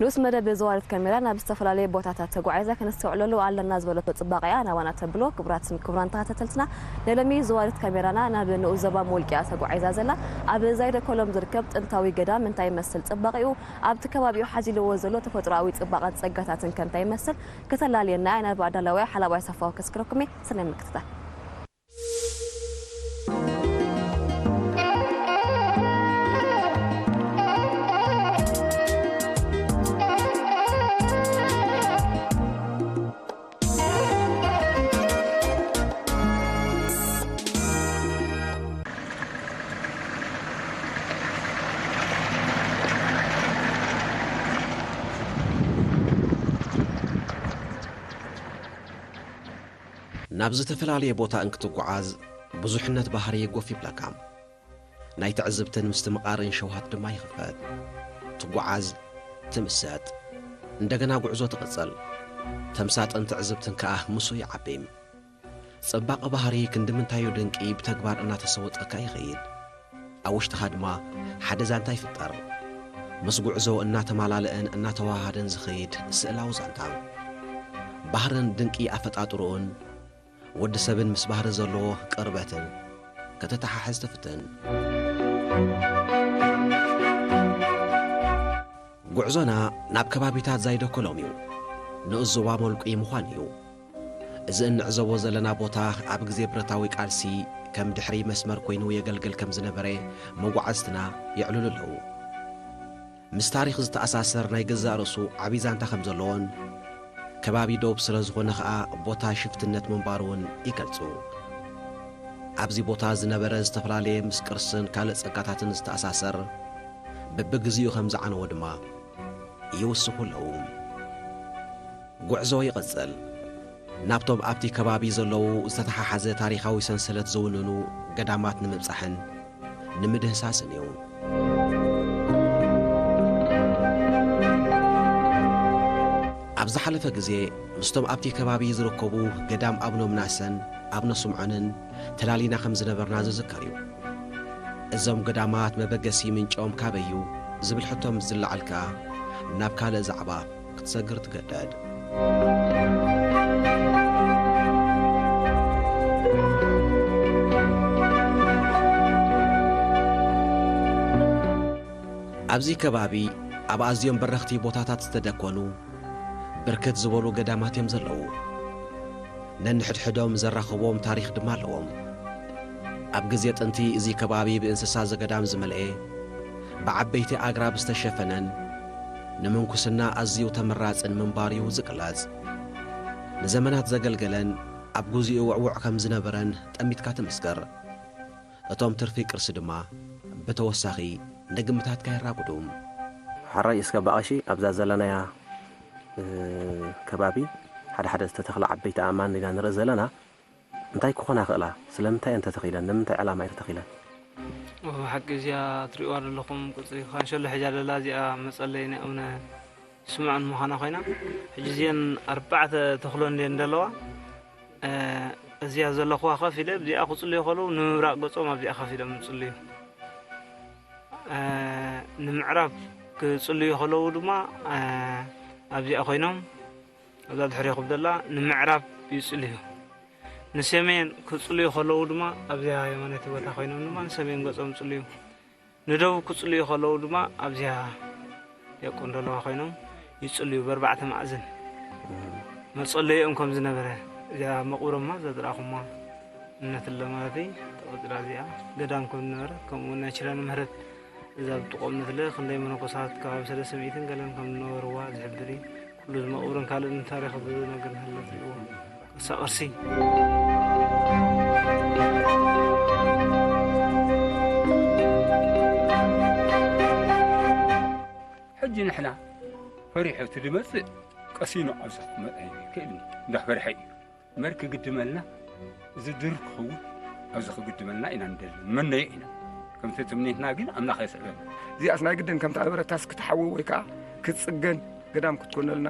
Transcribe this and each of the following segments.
ንኡስ መደብ ዘዋሪት ካሜራ ናብ ዝተፈላለየ ቦታታት ተጓዒዛ ከነስተውዕለሉ ኣለና ዝበለቶ ጽባቐ እያ ናባና ተብሎ። ክቡራትን ክቡራን ተኸታተልትና፣ ናይ ሎሚ ዘዋሪት ካሜራና ናብ ንኡስ ዞባ ሞልቂያ ተጓዒዛ ዘላ። ኣብ ዛይደ ኮሎም ዝርከብ ጥንታዊ ገዳም እንታይ ይመስል ጽባቐኡ፣ ኣብቲ ከባቢኡ ሓዚልዎ ዘሎ ተፈጥሮኣዊ ጽባቐን ጸጋታትን ከ እንታይ ይመስል ከተላልየና እያ። ናብ ኣዳላውያ ሓላባይ ሰፋው ከስክረኩም እየ። ሰናይ ምክትታል። ናብ ዝተፈላለየ ቦታ እንክትጓዓዝ ብዙሕነት ባህሪ ጎፍ ይብለካ። ናይ ትዕዝብትን ምስትምቓርን ሸውሃት ድማ ይኽፈት። ትጓዓዝ፣ ትምሰጥ፣ እንደገና ጉዕዞ ትቕጽል። ተምሳጥን ትዕዝብትን ከኣ ምስኡ ይዓቢ። ጽባቐ ባህሪ ክንዲ ምንታዩ ድንቂ ብተግባር እናተሰወጠካ ይኸይድ። ኣብ ውሽጥኻ ድማ ሓደ ዛንታ ይፍጠር። ምስ ጉዕዞ እናተማላለእን እናተዋሃሃደን ዝኸይድ ስእላዊ ዛንታ። ባህርን ድንቂ ኣፈጣጥርኡን ወዲ ሰብን ምስ ባህሪ ዘለዎ ቅርበትን ከተተሓሕዝ ትፍትን። ጉዕዞና ናብ ከባቢታት ዛይደ ኮሎም እዩ። ንኡስ ዞባ ሞልቂ ምዃን እዩ። እዚ እንዕዘቦ ዘለና ቦታ ኣብ ግዜ ብረታዊ ቃልሲ ከም ድሕሪ መስመር ኮይኑ የገልግል ከም ዝነበረ መጓዕዝትና የዕልሉ ኣለዉ። ምስ ታሪኽ ዝተኣሳሰር ናይ ገዛእ ርእሱ ዓቢ ዛንታ ከም ዘለዎን፣ ከባቢ ዶብ ስለ ዝኾነ ኸኣ ቦታ ሽፍትነት ምንባሩ እውን ይገልጹ። ኣብዚ ቦታ ዝነበረ ዝተፈላለየ ምስ ቅርስን ካልእ ጸጋታትን ዝተኣሳሰር በብግዜኡ ከም ዝዓነወ ድማ ይውስኹ ኣለዉ። ጉዕዞ ይቕጽል። ናብቶም ኣብቲ ከባቢ ዘለዉ ዝተተሓሓዘ ታሪኻዊ ሰንሰለት ዝውንኑ ገዳማት ንምብጻሕን ንምድህሳስን እዩ። ኣብ ዝሓለፈ ግዜ ምስቶም ኣብቲ ከባቢ ዝርከቡ ገዳም ኣቡነ ምናሰን ኣቡነ ስምዖንን ተላሊና ከም ዝነበርና ዝዝከር እዩ። እዞም ገዳማት መበገሲ ምንጮም ካበይ እዩ ዝብል ሕቶ ምስ ዝለዓል ከኣ ናብ ካልእ ዛዕባ ክትሰግር ትገደድ። ኣብዚ ከባቢ ኣብ ኣዝዮም በረኽቲ ቦታታት ዝተደኮኑ ብርክት ዝበሉ ገዳማት እዮም ዘለዉ። ነንሕድሕዶም ዘራኽቦም ታሪኽ ድማ ኣለዎም። ኣብ ግዜ ጥንቲ እዚ ከባቢ ብእንስሳ ዘገዳም ዝመልኤ፣ ብዓበይቲ ኣግራብ ዝተሸፈነን ንምንኩስና ኣዝዩ ተመራጽን ምንባሩ እዩ ዝግለጽ። ንዘመናት ዘገልገለን ኣብ ግዜኡ ውዕዉዕ ከም ዝነበረን ጠሚትካ ትምስክር። እቶም ትርፊ ቅርሲ ድማ ብተወሳኺ ንግምታትካ የራጉዱ። ሓራይ እስከ ብቐሺ ኣብዛ ዘለናያ፣ እ፣ ከባቢ ሓደ ሓደ ዝተተኽላ ዓበይቲ ኣእማን ኢና ንርኢ ዘለና። እንታይ ክኾና ክእላ? ስለምንታይ እየን ተተኺለን? ንምንታይ ዕላማ እየን ተተኺለን? ኦ፣ ሓቂ እዚኣ ትሪእዋ ዘለኹም ቅርጺ ካንሸሎ ሒዛ ዘላ እዚኣ መጸለይ ናይ ኣቡነ ስምዖን ምዃና ኮይና፣ ሕጂ እዚአን ኣርባዕተ ተኽሎ እንድየን ዘለዋ፣ እ፣ እዚኣ ዘለኹዋ ከፍ ኢለ፣ እዚኣ ክጽልዩ ከለዉ ንምብራቕ ገጾም ኣብዚኣ ከፍ ኢሎም ይጽልዩ። እ፣ ንምዕራብ ክጽልዩ ከለዉ ድማ፣ እ፣ ኣብዚኣ ኮይኖም፣ ኣብዛ ድሕሬኹም ዘላ ንምዕራብ ይጽልዩ። ንሰሜን ክጽልዩ ከለዉ ድማ ኣብዚኣ የማነይቲ ቦታ ኮይኖም ድማ ንሰሜን ገጾም ይጽልዩ። ንደቡብ ክጽልዩ ከለዉ ድማ ኣብዚኣ የቆንደለዋ ኮይኖም ይጽልዩ፣ በርባዕተ ማዕዝን። መጸለይኦም ከም ዝነበረ፣ እዚኣ መቕብሮማ ዘዝረኣኹማ እምነት ኣለ ማለት እዩ። ተቖጺራ እዚኣ ገዳም ከም ዝነበረ፣ ከምኡ እውን ናይ ኪዳነ ምህረት እዛ ብጥቖ እምነት ኣለ ክንደይ መነኮሳት ከባቢ ሰለስተ ሚእትን ገለን ከም ዝነበርዋ ዝሕብር እዩ። ኩሉ እዚ መቕብርን ካልእን ታሪኽ ዝነግር ሃለ ትርእይዎ። ቅርሳ ቅርሲ። ሕጂ ንሕና ፈሪሑ እቲ ዝመጽእ ቀሲኑ ኣብዚ ክመጽእ ኣይክእልን እዩ። እንዳ ፈርሐ እዩ። መር ክግድመልና፣ እዚ ድር ክኸውን ኣብዚ ክግድመልና ኢና ንደሊ። ንመነዮ ኢና። ከምቲ ትምኒትና ግን ኣምላኽ የስዕበና። እዚኣስ ናይ ግድን ከምታ ዝበረታስ ክትሓዊ ወይ ከዓ ክትጽገን ገዳም ክትኮነልና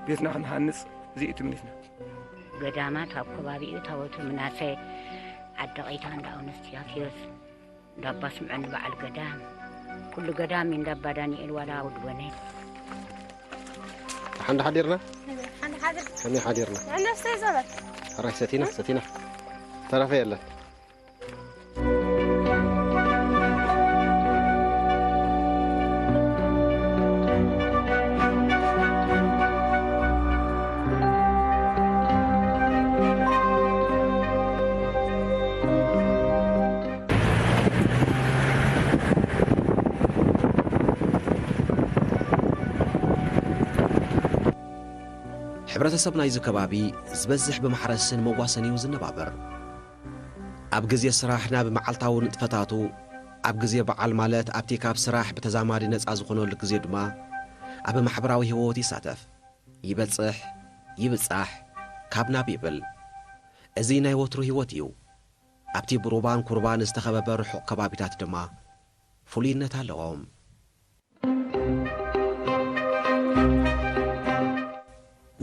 ቤትና ክንሃንጽ እዚ እዩ ትምኒትና። ገዳማት ኣብ ከባቢኡ ታቦተ ምናሴ፣ ዓዲ ቐይታ፣ እንዳ ኣቡነ እስጢፋኖስ፣ እንዳ ኣባ ስምዖን በዓል ገዳም፣ ኩሉ ገዳም እዩ፣ እንዳ ኣባ ዳንኤል ዋላ ውድ ወነ። ሓንዳ ሓዲርና? ሓንዳ ሓዲር። ከመይ ሓዲርና? ነፍሰይ ዘበት። ሕራይ ሰቲና፣ ሰቲና። ተረፈ የለን። ሕብረተሰብ ናይዚ ከባቢ ዝበዝሕ ብማሕረስን መዋሰን እዩ ዝነባበር። ኣብ ግዜ ስራሕ ናብ መዓልታዊ ንጥፈታቱ፣ ኣብ ግዜ በዓል ማለት ኣብቲ ካብ ስራሕ ብተዛማዲ ነጻ ዝኾነሉ ግዜ ድማ ኣብ ማሕበራዊ ህይወት ይሳተፍ። ይበጽሕ፣ ይብጻሕ፣ ካብ ናብ ይብል። እዚ ናይ ወትሩ ህይወት እዩ። ኣብቲ ብሩባን ኩርባን ዝተኸበበ ርሑቕ ከባቢታት ድማ ፍሉይነት ኣለዎ።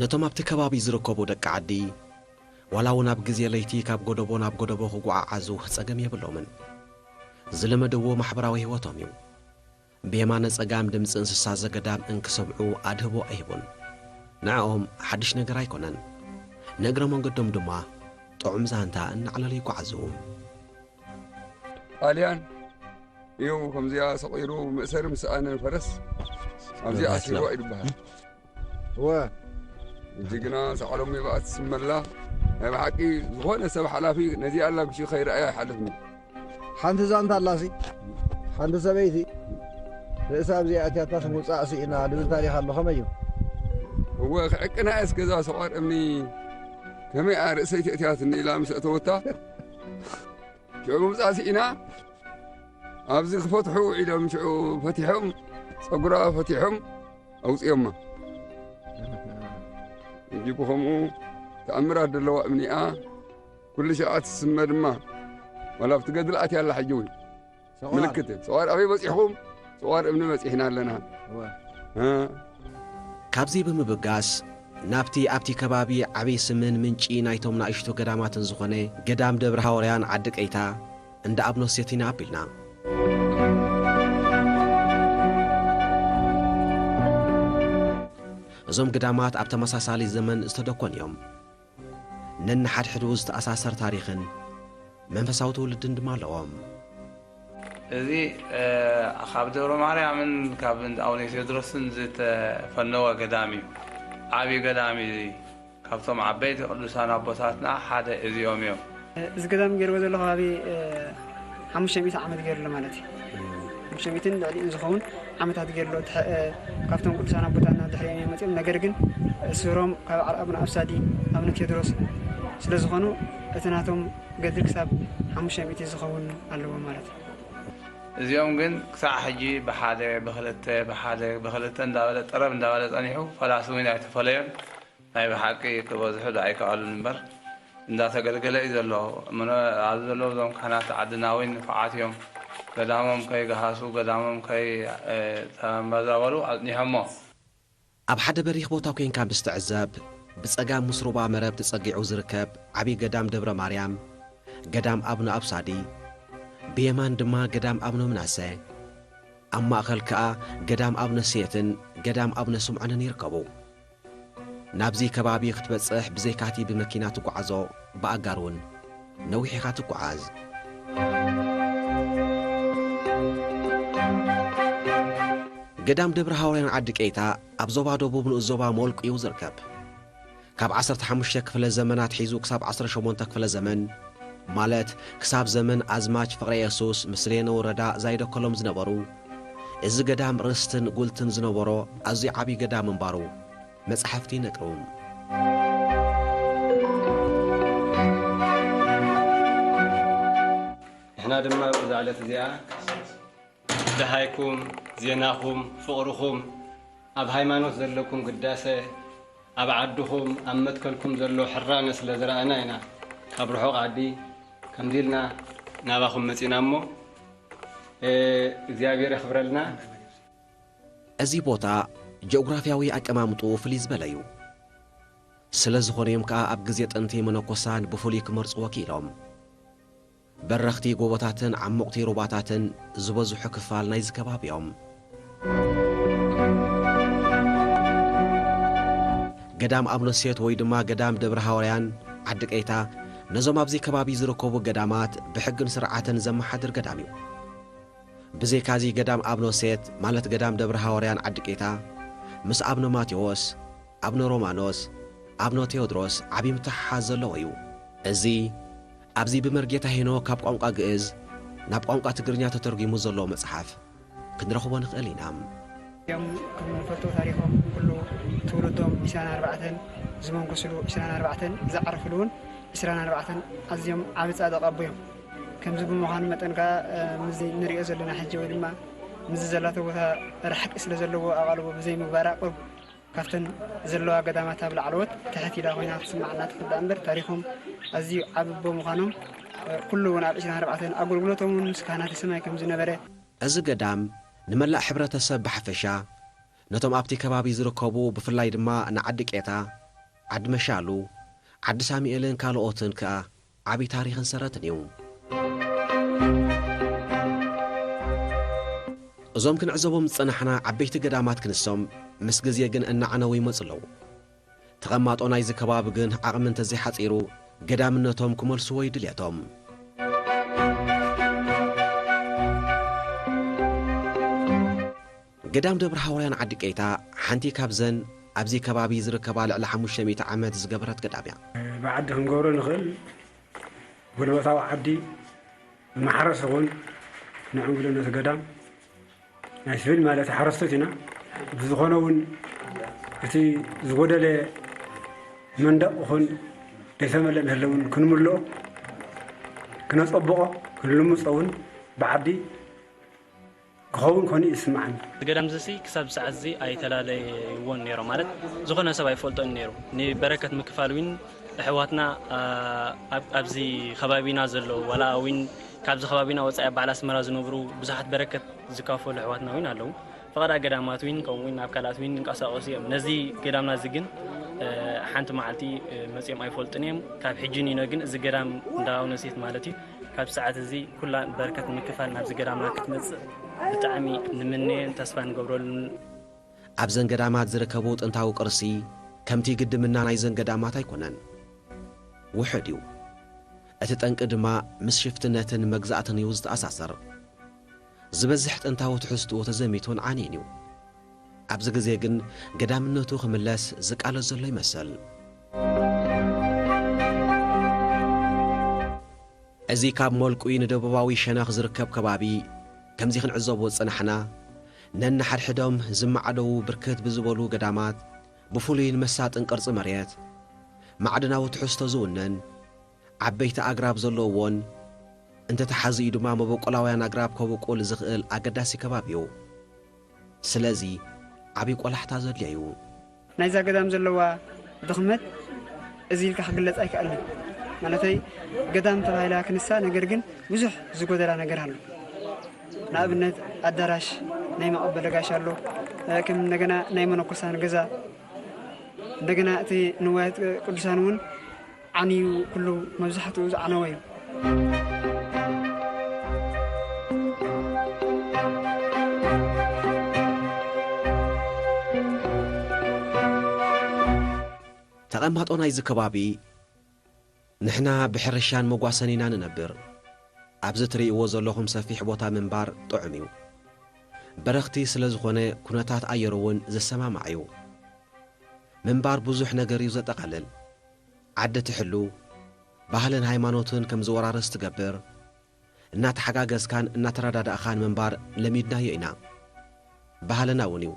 ነቶም ኣብቲ ከባቢ ዝርከቡ ደቂ ዓዲ፣ ዋላ እውን ኣብ ግዜ ለይቲ ካብ ጎደቦ ናብ ጎደቦ ክጓዓዓዙ ጸገም የብሎምን። ዝለመድዎ ማሕበራዊ ህይወቶም እዩ። ብየማነ ጸጋም ድምጺ እንስሳ ዘገዳም እንክሰምዑ ኣድህቦ ኣይህቡን። ንዕኦም ሓድሽ ነገር ኣይኮነን። ንእግረ መንገዶም ድማ ጥዑም ዛንታ እናዕለሉ ይጓዓዙ። ጣልያን እዩ ከምዚኣ ሰቒሉ መእሰሪ ምስ ሰኣነ ፈረስ ኣብዚኣ ኣሲርዋ እዩ ዝበሃል። እወ። ሕጂ ግና ሳዕሎም ይብኣ ትስመላ። ናይ ብሓቂ ዝኾነ ሰብ ሓላፊ ነዚኣ ኣላ ምሽ ከይረኣያ ኣይሓልፍን እዩ። ሓንቲ ዛንታ ኣላሲ፣ ሓንቲ ሰበይቲ ርእሳ ኣብዚኣ ኣትያታ ስሙጻእ ስኢና ዝብል ታሪኽ ኣሎ። ከመይ እዩ? እወ፣ ክዕቅና እየስ ገዛ ሰቋር እምኒ ከመይ እያ ርእሰይ ተእትያትኒ ኢላ ምስ ኣእተወታ፣ ሽዑ ምምጻእ ስኢና፣ ኣብዚ ክፈትሑ ውዒሎም፣ ሽዑ ፈቲሖም፣ ጸጉራ ፈቲሖም ኣውጺኦማ። ሕጂ ብኸምኡ ተኣምራት ዘለዋ እምኒኣ፣ ኩሉ ሸዓ ትስመ ድማ፣ ዋላ ኣብቲ ገድሊ ኣትያ ኣላ ሕጂ እውን። ሰቋር። ምልክት፣ ሰቋር ኣበይ በጺሕኩም? ሰቋር እምኒ በጺሕና ኣለና። እወ። እ። ካብዚ ብምብጋስ፣ ናብቲ ኣብቲ ከባቢ ዓቢ ስምን ምንጪ ናይቶም ናእሽቱ ገዳማትን ዝኾነ ገዳም ደብረ ሃወርያን ዓዲ ቀይታ እንዳ ኣብኖ ሴቲና ኣቢልና። እዞም ገዳማት ኣብ ተመሳሳሊ ዘመን ዝተደኮኑ እዮም። ነንሓድሕዱ ዝተኣሳሰር ታሪኽን መንፈሳዊ ትውልድን ድማ ኣለዎም። እዚ፣ እ፣ ካብ ደብረ ማርያምን ካብ እንዳ ኣቡነ ቴዎድሮስን ዝተፈነወ ገዳም እዩ። ዓብዪ ገዳም እዩ። ካብቶም ዓበይቲ ቅዱሳን ኣቦታትና ሓደ እዚኦም እዮም። እዚ ገዳም ገይርዎ ዘሎ ከባቢ፣ እ፣ ሓሙሽተ ሚእቲ ዓመት ገይሩ ኣሎ ማለት እዩ። ሓሙሽተ ሚእትን ልዕሊኡን ዝኸውን ዓመታት ገይሩ ኣሎ። እቲ ሐ-፣ እ፣ ካብቶም ቅዱሳን ኣቦታትና ድሕሪኦም እዮም መፂኦም። ነገር ግን፣ እ፣ ስሮም ካብ ዓር-፣ ኣቡነ ኣብሳዲ፣ ኣቡነ ቴዎድሮስ ስለ ዝኾኑ፣ እቲ ናቶም ገድል ክሳብ ሓሙሽተ ሚእቲ ዝኸውን ኣለዎ ማለት እዩ። እዚኦም ግን ክሳዕ ሕጂ ብሓደ፣ ብኽልተ፣ ብሓደ፣ ብኽልተ እንዳበለ፣ ጠረብ እንዳበለ ጸኒሑ፣ ፈላሲ እውን ኣይተፈለዮን። ናይ ብሓቂ ክበዝሑ ዶ ኣይከኣሉን እምበር፣ እንዳተገልገለ እዩ ዘሎ። ምነ-፣ ኣብዚ ዘለዉ እዞም ካህናት ዓድና እውን ንፉዓት እዮም። ገዳሞም ከይገሃሱ፣ ገዳሞም ከይ-፣ እ፣ ተመዛበሉ ኣጽኒሖሞ። ኣብ ሓደ በሪኽ ቦታ ኴንካ ምስ ትዕዘብ፣ ብጸጋም ምስ ሩባ መረብ ተጸጊዑ ዝርከብ ዓቢ ገዳም ደብረ ማርያም፣ ገዳም ኣቡነ ኣብሳዲ፣ ብየማን ድማ ገዳም ኣቡነ ምናሰ፣ ኣብ ማእከል ከኣ ገዳም ኣቡነ ሴትን ገዳም ኣቡነ ስምዖንን ይርከቡ። ናብዚ ከባቢ ክትበጽሕ ብዘይካቲ ብመኪና ትጓዓዞ፣ ብኣጋር እውን ነዊሕ ኢኻ ትጓዓዝ። ገዳም ደብረ ሃዋርያን ዓዲ ቀይታ ኣብ ዞባ ደቡብ ንኡስ ዞባ ሞልቁ እዩ ዝርከብ። ካብ ዓሰርተ ሓሙሽተ ክፍለ ዘመን ኣትሒዙ ክሳብ ዓሰርተ ሸሞንተ ክፍለ ዘመን፣ ማለት ክሳብ ዘመን ኣዝማች ፍቕረ የሱስ ምስ ሌነ ወረዳ ዛይደከሎም ዝነበሩ፣ እዚ ገዳም ርስትን ጉልትን ዝነበሮ ኣዝዩ ዓብዪ ገዳም ምንባሩ መጻሕፍቲ ይነግሩ። ንሕና ድማ በዛ ዕለት እዚኣ ደሃይኩም፣ ዜናኹም፣ ፍቕርኹም፣ ኣብ ሃይማኖት ዘለኩም ግዳሰ፣ ኣብ ዓድኹም፣ ኣብ መትከልኩም ዘሎ ሕራነ ስለ ዝረኣና ኢና ካብ ርሑቕ ዓዲ ከምዚ ኢልና ናባኹም መጺና እሞ፣ እ፣ እግዚኣብሔር የኽብረልና። እዚ ቦታ ጂኦግራፍያዊ ኣቀማምጥኡ ፍልይ ዝበለ እዩ። ስለ ዝኾነ እዮም ከኣ ኣብ ግዜ ጥንቲ መነኮሳን ብፍሉይ ክመርጽዎ ክኢሎም። በረኽቲ ጎቦታትን ዓሞቕቲ ሩባታትን ዝበዝሑ ክፋል ናይዚ ከባቢ እዮም። ገዳም ኣብኖ ሴት ወይ ድማ ገዳም ደብረ ሃዋርያን ዓዲ ቀይታ ነዞም ኣብዚ ከባቢ ዝርከቡ ገዳማት ብሕግን ስርዓትን ዘመሓድር ገዳም እዩ። ብዘይካዚ ገዳም ኣብኖ ሴት ማለት ገዳም ደብረ ሃዋርያን ዓዲ ቀይታ ምስ ኣብኖ ማቴዎስ፣ ኣብኖ ሮማኖስ፣ ኣብኖ ቴዎድሮስ ዓቢ ምትሕሓዝ ዘለዎ እዩ። እዚ ኣብዚ ብመርጌታ ሄኖክ ካብ ቋንቋ ግእዝ ናብ ቋንቋ ትግርኛ ተተርጒሙ ዘሎ መጽሓፍ ክንረኽቦ ንኽእል ኢና። እዮም። ከም ንፈልጦ ታሪኾም ኩሉ ትውልዶም ዕስራን ኣርባዕተን ዝመንኮስሉ ዕስራን ኣርባዕተን ዝዓረፍሉ እውን ዕስራን ኣርባዕተን ኣዝዮም ዓቢ ጻድቕ ኣቦ እዮም። ከምዚ ብምዃኑ መጠን ከኣ፣ እ፣ ምስዚ ንሪኦ ዘለና ሕጂ ወይ ድማ ምስዚ ዘላቶ ቦታ ርሕቂ ስለ ዘለዎ ኣቓልቦ ብዘይምግባራ ቁሩብ ካብተን ዘለዋ ገዳማት ኣብ ላዕለዎት ትሕት ኢላ ኮይና ክትስምዓና ትኽእል ደኣ እምበር ታሪኾም ኣዝዩ ዓቢ ኣቦ ምዃኖም፣ እ፣ ኩሉ እውን ኣብ ዕስራን ኣርባዕተን ኣገልግሎቶም እውን ምስ ካህናተ ሰማይ ከም ዝነበረ እዚ ገዳም ንመላእ ሕብረተሰብ ብሓፈሻ፣ ነቶም ኣብቲ ከባቢ ዝርከቡ ብፍላይ ድማ ንዓዲ ቄታ፣ ዓዲ መሻሉ፣ ዓዲ ሳሙኤልን ካልኦትን ከኣ ዓቢ ታሪኽን ሰረትን እዩ። እዞም ክንዕዘቦም ዝጸናሕና ዓበይቲ ገዳማት ክንሶም ምስ ግዜ ግን እናዓነዉ ይመጹ ኣለዉ። ተቐማጦ ናይዚ ከባቢ ግን ዓቕሚ እንተዘይሓጺሩ ገዳምነቶም ክመልስዎ እዩ ድልየቶም። ገዳም ደብረ ሃዋርያን ዓዲ ቀይታ ሓንቲ ካብዘን ኣብዚ ከባቢ ዝርከባ ልዕሊ ሓሙሽተ ሚእቲ ዓመት ዝገበረት ገዳም እያ። ብዓዲ ክንገብሮ ንኽእል ጉልበታዊ ዓዲ ብማሕረስ ይኹን ንዕንግልነት ገዳም ናይ ስቪል ማለት ሓረስቶት ኢና። ብዝኾነ እውን እቲ ዝጎደለ መንደቕ ይኹን ዘይተመልአ እንተሎ እውን ክንምልኦ፣ ክነጸብቖ፣ ክንልምጾ እውን ብዓዲ ክኸውን ኮኑ ይስምዓኒ። እዚ ገዳም እዚ ሲ ክሳብ ሰዓት እዚ ኣይተላለይዎን ነይሮም፣ ማለት ዝኾነ ሰብ ኣይፈልጦን ነይሩ። ንበረከት ምክፋል እውን ኣሕዋትና፣ ኣ፣ ኣብ-፣ ኣብዚ ከባቢና ዘለዉ ዋላ እውን ካብዚ ከባቢና ወጻኢ ኣብ በዓል ኣስመራ ዝነብሩ ብዙሓት በረከት ዝካፈሉ ኣሕዋትና እውን ኣለዉ። ፈቐዳ ገዳማት እውን ከምኡ እውን ናብ ካልኣት እውን ይንቀሳቐሱ እዮም። ነዚ ገዳምና እዚ ግን፣ እ፣ ሓንቲ መዓልቲ፣ እ፣ መጺኦም ኣይፈልጡን እዮም። ካብ ሕጂ ንይኖ ግን እዚ ገዳም እንዳ ኣቡነ ሴት ማለት እዩ፣ ካብ ሰዓት እዚ ኩላ በረከት ንምክፋል ናብዚ ገዳምና ክትመጽእ ብጣዕሚ ንምነየን ተስፋ ንገብረሉን። ኣብዘን ገዳማት ዝርከቡ ጥንታዊ ቅርሲ ከምቲ ግድምና ናይዘን ገዳማት ኣይኮነን። ውሑድ እዩ። እቲ ጠንቂ ድማ ምስ ሽፍትነትን መግዛእትን እዩ ዝተኣሳሰር። ዝበዝሕ ጥንታዊ ትሕዝትኡ ተዘሚቱን ዓንዩን እዩ። ኣብዚ ግዜ ግን ገዳምነቱ ክምለስ ዝቃለስ ዘሎ ይመስል። እዚ ካብ ሞልቁይ ንደቡባዊ ሸነኽ ዝርከብ ከባቢ፣ ከምዚ ክንዕዘቦ ዝጸናሕና፣ ነንሓድሕዶም ዝመዓደዉ ብርክት ብዝበሉ ገዳማት፣ ብፍሉይን መሳጥን ቅርጺ መሬት፣ ማዕድናዊ ትሕዝቶ ዝውነን፣ ዓበይቲ ኣግራብ ዘለውዎን፣ እንተተሓዚኡ ድማ መበቆላውያን ኣግራብ ከበቁል ዝኽእል ኣገዳሲ ከባቢ እዩ። ስለዚ ዓቢ ቆላሕታ ዘድልዮ እዩ። ናይዛ ገዳም ዘለዋ ድኽመት እዚ ኢልካ ክግለጽ ኣይከኣልን። ማለተይ ገዳም ተባሂላ ክንሳ፣ ነገር ግን ብዙሕ ዝጎደላ ነገር ኣሎ። ንኣብነት ኣዳራሽ ናይ መቐበሊ ኣጋይሽ ኣሎ፣ እ፣ ከም እንደገና ናይ መነኮሳን ገዛ፣ እንደገና እቲ ንዋያት ቅዱሳን እውን ዓንዩ ኩሉ መብዛሕትኡ ዝዓነወ እዩ። ተቐማጦ ናይዚ ከባቢ ንሕና ብሕርሻን መጓሰን ኢና ንነብር። ኣብዚ ትርእይዎ ዘለኹም ሰፊሕ ቦታ ምንባር ጥዑም እዩ። በረኽቲ ስለ ዝኾነ ኩነታት ኣየሩ እውን ዘሰማማዕ እዩ። ምንባር ብዙሕ ነገር እዩ ዘጠቓልል። ዓዲ ትሕሉ፣ ባህልን ሃይማኖትን ከም ዝወራረስ ትገብር። እናተሓጋገዝካን እናተረዳዳእኻን ምንባር ለሚድናዮ ኢና። ባህልና እውን እዩ።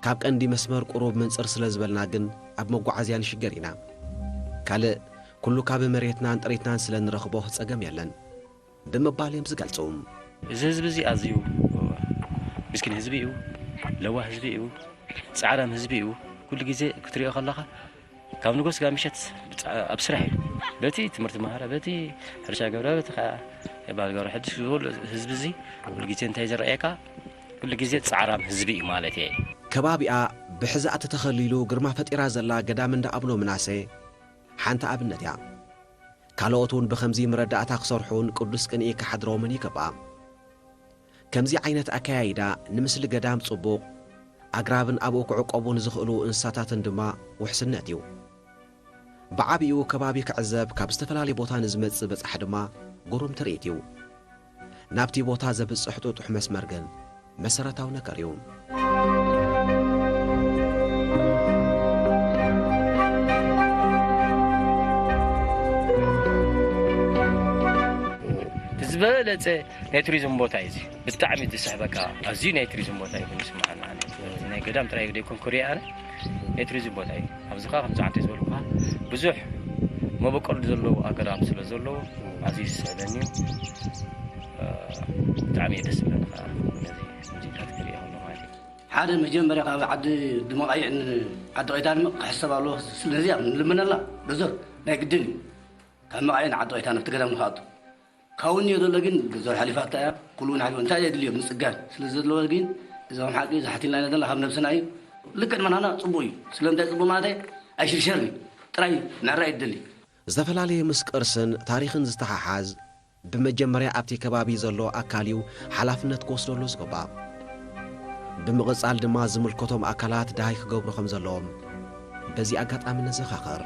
ካብ ቀንዲ መስመር ቁሩብ ምንጽር ስለ ዝበልና ግን ኣብ መጓዓዝያ ንሽገር ኢና። ካልእ ኩሉ ካብ መሬትናን ጥሪትናን ስለ ንረኽቦ ጸገም የለን ብምባል እዮም ዝገልጹ። እዚ ህዝቢ እዚ ኣዝዩ ምስኪን ህዝቢ እዩ፣ ለዋህ ህዝቢ እዩ፣ ጻዕራም ህዝቢ እዩ። ኩሉ ግዜ ክትሪኦ ከለኻ ካብ ንጎስ ጋብ ምሸት ብጣ-፣ ኣብ ስራሕ እዩ። በቲ ትምህርቲ መሃረ፣ በቲ ሕርሻ ገብረ፣ በቲ ኸዓ የባል ገብረ ሕድሽ ዝበሉ ህዝቢ እዚ ኩሉ ግዜ እንታይ ዝረኣየካ? ኩሉ ግዜ ጻዕራም ህዝቢ እዩ ማለት እየ። ከባቢኣ ብሕዛእቲ ተኸሊሉ ግርማ ፈጢራ ዘላ ገዳም እንዳ ኣቡነ ምናሴ ሓንቲ ኣብነት እያ። ካልኦት እውን ብኸምዚ መረዳእታ ክሰርሑን ቅዱስ ቅንኢ ክሓድሮምን ይግባእ። ከምዚ ዓይነት ኣከያይዳ ንምስሊ ገዳም ጽቡቕ፣ ኣግራብን ኣብኡ ክዕቆቡ ንዝኽእሉ እንስሳታትን ድማ ውሕስነት እዩ። ብዓቢኡ ከባቢ ክዕዘብ ካብ ዝተፈላለየ ቦታ ንዝመጽእ በጻሒ ድማ ግሩም ትርኢት እዩ። ናብቲ ቦታ ዘብጽሕ ጥጡሕ መስመር ግን መሰረታዊ ነገር እዩ። ዝበለፀ ናይ ቱሪዝም ቦታ እዩ እዚ። ብጣዕሚ ዝስሕበካ ኣዝዩ ናይ ቱሪዝም ቦታ እዩ ዝስምዓና። ናይ ገዳም ጥራይ ዘይኮንኩ ሪኣ ኣነ ናይ ቱሪዝም ቦታ እዩ። ኣብዚ ከዓ ከምዚ ዓንተ ዝበልኩካ ብዙሕ መበቆል ዘለዉ ኣገራብ ስለ ዘለዉ ኣዝዩ ዝስሕበኒ እዩ። ብጣዕሚ እዩ ደስ ዝብለኒ ከዓ ነዚ ሙዚቃ ክሪኦ ከለኹ ማለት እዩ። ሓደ መጀመርያ ካብ ዓዲ ድመቓይዕ ዓዲ ቐይታ ድማ ክሕሰብ ኣለዎ። ስለዚያ ንልምነላ ዶዘር ናይ ግድን እዩ። ካብ መቓይዕ ንዓዲ ቐይታ ናብቲ ገዳም ንክኣቱ ካብኡ እኒኦ ዘሎ ግን ዶዘር ሓሊፋታ እያ። ኩሉ እውን ሓሊፎ እንታይ የድልዮ ምፅጋን ስለ ዘለዎ ግን እዞም ሓቂ ዝሓቲልና ኢና ዘለና ካብ ነብስና እዩ። ልክዕ መናና ፅቡቅ እዩ። ስለምንታይ ፅቡቅ ማለት ኣይሽርሸርን እዩ። ጥራይ ምዕራይ ይደሊ። ዝተፈላለየ ምስ ቅርስን ታሪኽን ዝተሓሓዝ ብመጀመርያ ኣብቲ ከባቢ ዘሎ ኣካል እዩ ሓላፍነት ክወስደሉ ዝግባእ። ብምቕጻል ድማ ዝምልከቶም ኣካላት ደሃይ ክገብሩ ከም ዘለዎም በዚ ኣጋጣሚ ነዘኻኽር።